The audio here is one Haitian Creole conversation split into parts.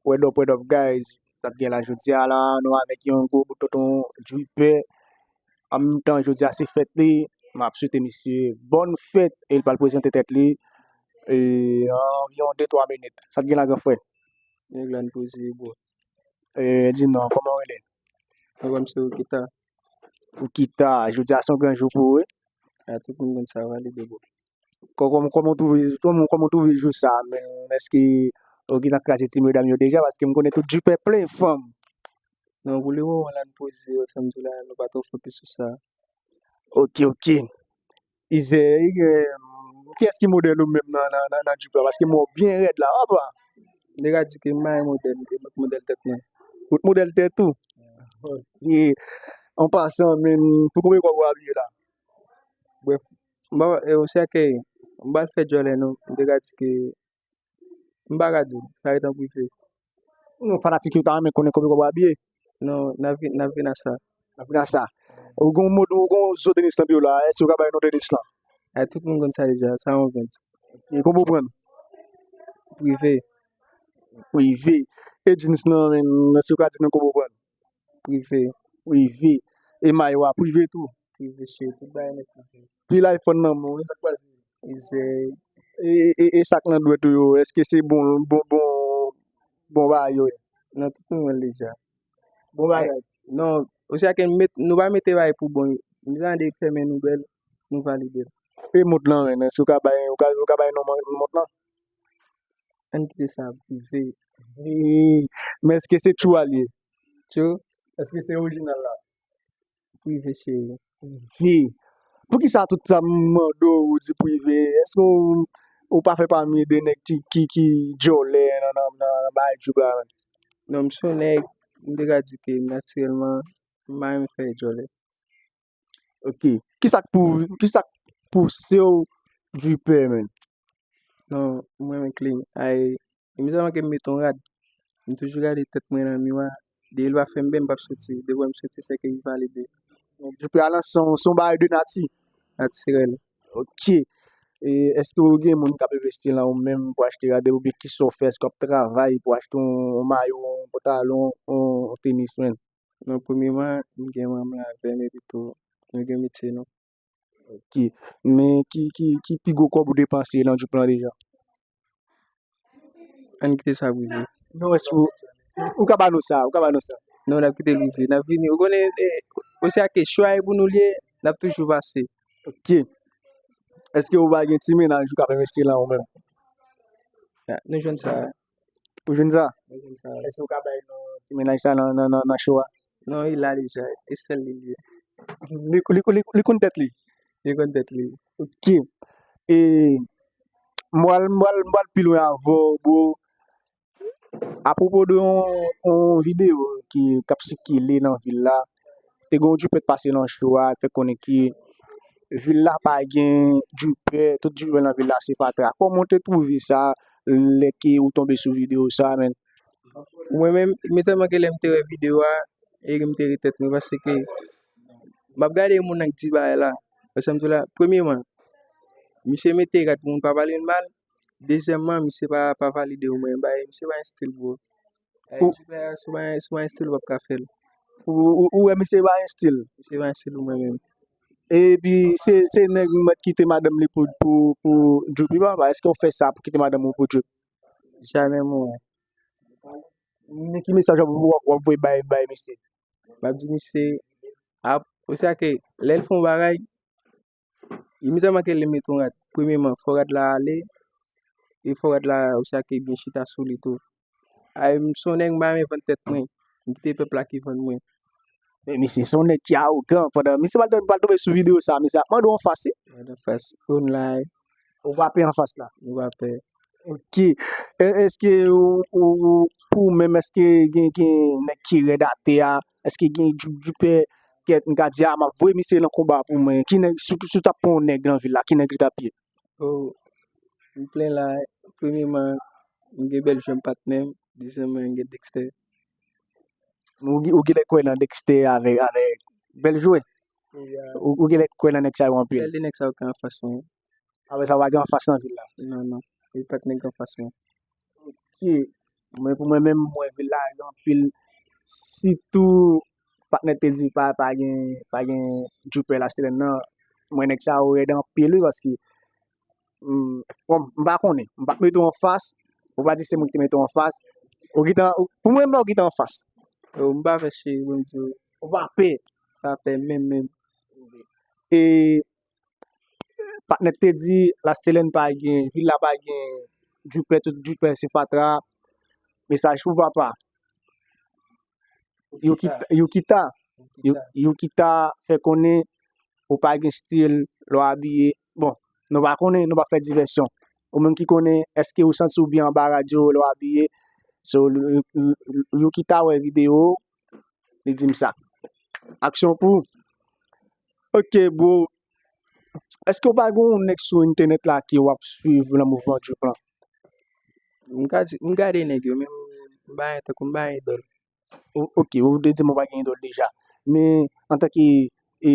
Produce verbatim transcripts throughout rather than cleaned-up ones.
What up, what up, guys? Sa k gen la jodi a la, nou avèk yon gwo bout tonton Dripper. An menm tan, jodi a se fèt li. M ap swete misye bòn fèt e l pral prezante tèt li e anviwon de twa minit. Sa k gen la, gran frè? Nèg la n poze, bro. E, di non, kòman w rele? Mwen, se Okita. Okita, jodi a se yon gran jou pou ou, wi. A, tout moun konn sa, valide, bro. Kò-, kòman, kòman w twouve, kòman, kòman w twouve jou sa, men èske w gentan kraze ti medam yo deja? Paske m konnen tout Dripper plen fanm. Non, pou le moman la, n poze, yo, sa m di la, nou pa twò fokis sou sa. Ok, ok. Izè, kiyès ki modèl ou menm nan, nan, nan, nan Dripper la? Paske m wè w byen rèd la, papa. M te ka di ke m pa gen modèl, m te met modèl tèt mwen. Ou t modèl tèt ou? Ok. An pasan, men, pou konbyen kòb ou abiye la? Brèf, m pa, e, ou se ke m pa fè djòlè non. M te ka di ke m pa ka di w, sa ret an prive. Non, fanatik yo ta renmen konnen konbyen kòb ou abiye. Non, n ap vin, n ap vin a sa. N ap vin a sa. Ou gon mod, ou gon zo tenis nan pye w la, èske ou ka bay non tenis lan? E, tout moun konn sa deja, sa yon vent. E konbyen w pran? Prive. Prive. E jeans nan, men, èske ou ka di nou konbyen w pran? Prive. Prive. E mayo a prive tou? Prive, cheri, tout bagay nèt prive. Pil iPhone nan men w, sa k pase? Izè. E, e, e, e sa k nan dwèt ou yo, èske se bon, bon, bon, bon bagay yo ye? Non, tout moun wè l deja. Bon bagay. Non, oswa ke nou met, nou pa mete bagay pou bon. Mizande fèmen nou bèl, nou valide l. E mont lan, men, èske ou ka bay, ou ka, ou ka bay non mont lan? Ann kite sa prive. Hey, men èske se tjou a l ye? Tjou? Èske se orijinal la? Prive, cheri. Prive. Poukisa tout sa m mande w, ou di prive? Èske ou, ou pa fè pami de nèg ki, ki, ki djòlè nan, nan, nan, nan bagay djoup la, menm? Non, m se yon nèg, m te ka di ke natirèlman, m pa renmen fè djòlè. Ok. Kisa k pou, kisa k pouse w Dripper, menm? Non, mwen renmen clean. Ay, e mizè manke m met yon rad. M toujou gade tèt mwen nan miwa. Depi l pa fè m byen, m p ap soti. Depi m soti, se ke li valide. Dripper a lan se yon, se yon bagay de nati. Natirèl. Ok. E èske w gen moun k ap envesti lan ou menm pou achte rad oubyen kisa w fè? Èske w ap travay pou achte yon, yon mayo, yon pantalon, yon, yon tenis, menm? Non, premyeman, m gen manm lan avè m epi tou, nou gen metye nou. Ok. Men ki, ki, ki pi gwo kòb ou depanse nan djoup lan deja? Ann kite sa prive. Non, èske ou, ou ka ba nou sa, ou ka ba nou sa. Non, n ap kite l prive. N ap vini. Ou konnen, e, oswa ke chwa e pou nou l ye, n ap toujou pase. Ok. Èske ou pa gen ti mennaj ou k ap envesti lan ou menm? Ya, nou jwenn sa. Ou jwenn sa? Nou jwenn sa. Èske ou ka bay non ti mennaj sa nan, nan, nan, nan show a? Non, li la deja. E sèl li l ye. Li, li, li, li konn tèt li? Li konn tèt li. Ok. E m pral, m pral, m pral pi lwen avè w, bro. Apwopo de yon, yon videyo ki, k ap sikile nan vil la, te gen yon djoup k pase nan show a, fè konnen ke vil la pa gen djoup, tout djoup nan vil la se fatra. Kòman w te twouve sa lè ke ou tonbe sou videyo sa, menm? Mwen menm, mezanmi, ke lè m te wè videyo a, e m te ri tèt mwen, paske m ap gade moun nan k di bagay la. Paske m di la, premyeman, misye mete rad pou moun pa pale l mal. Dezyèmman, misye pa, pa valide ou mwen. Bay, misye pa gen stil, bro. Ou, sou bay, sou bay stil, w ap ka fè l. Ou, ou, ou wè misye pa gen stil? Misye pa gen stil ou mwen menm. Epi, se, se nèg mèt kite madanm li pou, pou, pou djoup li, papa. Èske w fè sa pou kite madanm ou pou djoup? Jamè, mwen. Men ki mesaj w ap, w ap, w ap voye bay, bay misye? M ap di misye, ap, oswa ke, lè l fè yon bagay, e mizè manke l met yon rad. Premyeman, fò rad la ale, e fò rad la, oswa ke byen chita sou li tou. Ay, m se yon nèg m pa renmen vann tèt mwen. M kite pèp la ki vann mwen. Men misye se yon nèg ki awogan pandan misye pral, pral tonbe sou videyo sa, misye ap mande w anfas, wi. Mande anfas. Ou n la, wi. Ou pa pè anfas la? Ou pa pè. Ok. E, èske ou, ou, ou, pou ou menm, èske gen, gen nèg ki rèd atè a? Èske gen djoup, djoupè, kèt, m ka di, a, m ap voye misye nan konba pou mwen? Ki nèg, si, si w t ap pran yon nèg nan vil la, ki nèg li t ap ye? Oh, m plen la, premyeman, m gen Bèl Jwè m patnè m, dezyèmman, m gen Dexter. Ou, ou genlè kwè nan Dexter avèk, avèk Bèl Jwè? Ou, ou genlè kwè nan nèg sa yo anpil? Sèl de nèg sa yo ki anfas mwen. Apre sa, w pa gen anfas nan vil la? Non, non. E pa t nèg anfas mwen. Ok. Men pou mwen menm, mwen vin lage anpil. Sitou, patnè te di pa, pa gen, pa gen Djoupè Lastelèn nan. Mwen, nèg sa yo rèd anpil, wi, paske, mm, bon, m pa konnen. M pa t mete w anfas. Ou pa di se mwen ki te mete w anfas. Ou gentan, ou, pou mwen, menm, ou gentan anfas. Yo, m pa pè, cheri, pou m di w. Ou pa pè. Pa pè, menm, menm. E patnè te di, Lastelèn pa gen, vil la pa gen, Djoupè, tout Djoupè se fatra, mesaj pou papa. Yukita, Yukita, Yu- Yukita fè konnen ou pa gen stil, lè w abiye. Bon, nou pa konnen, nou pa fè divèsyon. Ou menm ki konnen, èske ou santi w byen anba radyo lè w abiye? So, Yu- Yu- Yu- Yukita wè videyo, li di m sa. Aksyon pou ou. Ok, bro. Èske w pa gen yon nèg sou entènèt la ke w ap swiv nan mouvman Djoupè lan? M ka di, m gade nèg yo, men m pa gen tankou m pa gen idòl. O- Ok, ou te di m ou pa gen idòl deja. Men antanke, e,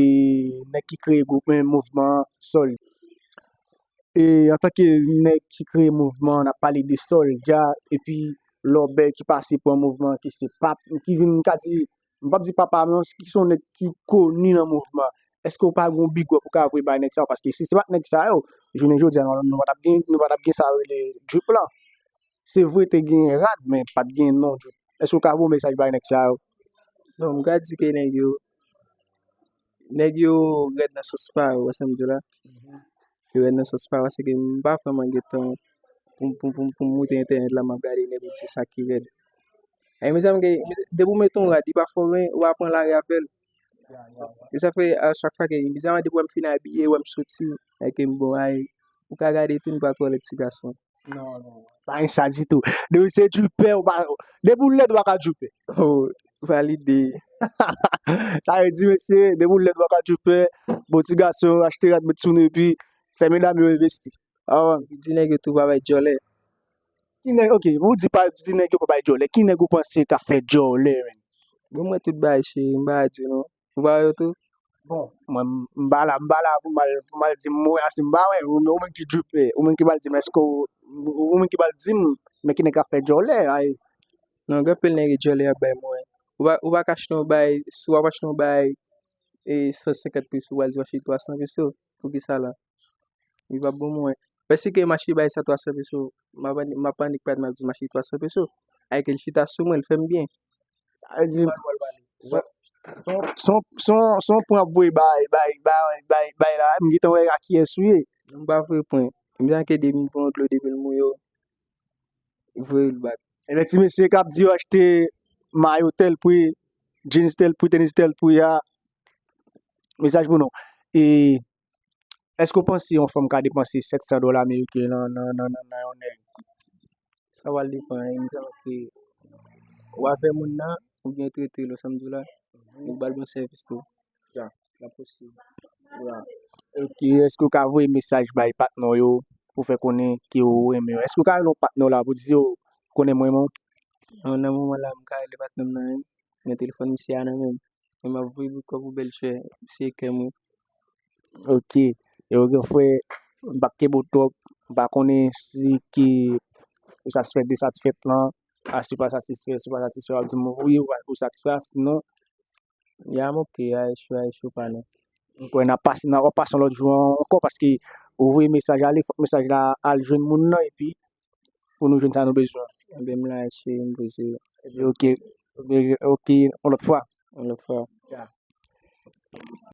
nèg ki kreye gwoup, men mouvman Sòl. E antanke nèg ki kreye mouvman, n ap pale de Sòl, Dja, epi Lòbèy ki pase pran mouvman, ki se pap, ki vin, m ka di, m p ap di papa m non, ki se yon nèg ki koni nan mouvman. Èske w pa gen yon big up ou ka voye bay nèg sa yo? Paske si se pa t nèg sa yo, jounen jodi a, nou, nou pa t ap gen, nou pa t ap gen sa yo rele Djoupè lan. Se vre, te gen rad, men pa t gen non Djoupè. Èske w ka voye yon mesaj bay nèg sa yo? Non, m ka di ke nèg yo, nèg yo rèd nan sans pa yo, wè sa m di la? Yo rèd nan sans pa yo, paske m pa vrèman gen tan pou, pou, pou, pou m moute entènèt la, m ap gade nèg yo di sa ki rèd. E mezanmi, gen- mez- depi w mete yon rad, li pa fò, men ou pa pran lari avè l. E sa fè, a chak fwa ke, bizarman, depi w wè m fin abiye, w wè m soti, e ke m bon, ay, ou ka gade tou, m pa twò lè ti gason. Non, non, pa gen sa ditou. Depi se Djoupè, ou pa, depi w lèd, ou pa ka Djoupè. Oh, valide. Sa vle di, mesye, depi w lèd, ou pa ka Djoupè. Bon, ti gason, achte rad, met sou nou, epi fè medam yo envesti. Avan. Di nèg yo tou pa bay djòlè. Ki nèg, ok, ou di pa, di nèg yo pa bay djòlè. Ki nèg ou panse ka fè djòlè, menm? Bon, mwen tout bagay, cheri, m pa di w non. Ou pa wè yo tou? Bon, mwen, m pa la, m pa la pou m al, pou m al di m wè a si m pa wè, ou, ou menm ki Djoupè, ou menm ki pral di m, èske ou, ou menm ki pral di m, men ki nèg k ap fè djòlè, ay. Non, gen anpil nèg djòlè y ap bay mwen. Ou pa, ou pa ka achte yon bagay, si w ap achte yon bagay, e, san senkant peso, ou pral di w achte twa san peso. Poukisa la? Li p ap bon mwen. Pèsike m achte bagay sa twa san peso. M ap annik, m ap annik pa m ap di m achte twa san peso. Ayke l chita sou mwen, l fè m byen. Sa vle di, son, son, son, son pran voye bay, bay, bay, bay, bay la, m gentan wè a kiyès ou ye. M pa voye pran. M jan ke depi m voye yon dlo depi l mouye, voye l bak. Ebyen, ti mesye k ap di yo achte mayo tèl pri, jeans tèl pri, tenis tèl pri a, mesaj pou nou. E, èske w panse yon fanm ka depanse sèt san dola ameriken nan, nan, nan, nan, nan yon nèg? Sa pral depann, e, mezanmi, ke w avè moun nan, oubyen trete l, ou sa m di w la, ou ba l bon sèvis tou. Ya, la posib. Ya. Ok, èske w ka voye mesaj bay patnè w yo pou fè konnen ke w renmen yo? Èske w ka rele yon patnè w la pou di yo konnen m renmen w? Non, nan moman la, m ka rele patnè m nan, men, men telefòn misye a nan men m. Men m ap voye big up pou bèl chè, misye kè m wi. Ok. Yo, gran frè, m p ap kenbe w twòp. M pa konnen si ke ou satisfè de sa t fèt lan. A, si w pa satisfè, si w pa satisfè, w ap di m wi, ou, ou satisfè, sinon. Ya, m ok, a echwe, a echwe pa non. M kwè n ap pase, n ap pase yon lòt jou an- ankò, paske ou voye mesaj ale, fòk mesaj la al jwenn moun nan, epi pou nou jwenn sa nou bezwen. Ebyen, m la, cheri, m poze. Ebyen, ok. Ebyen, ok, yon lòt fwa. Yon lòt fwa. Ya.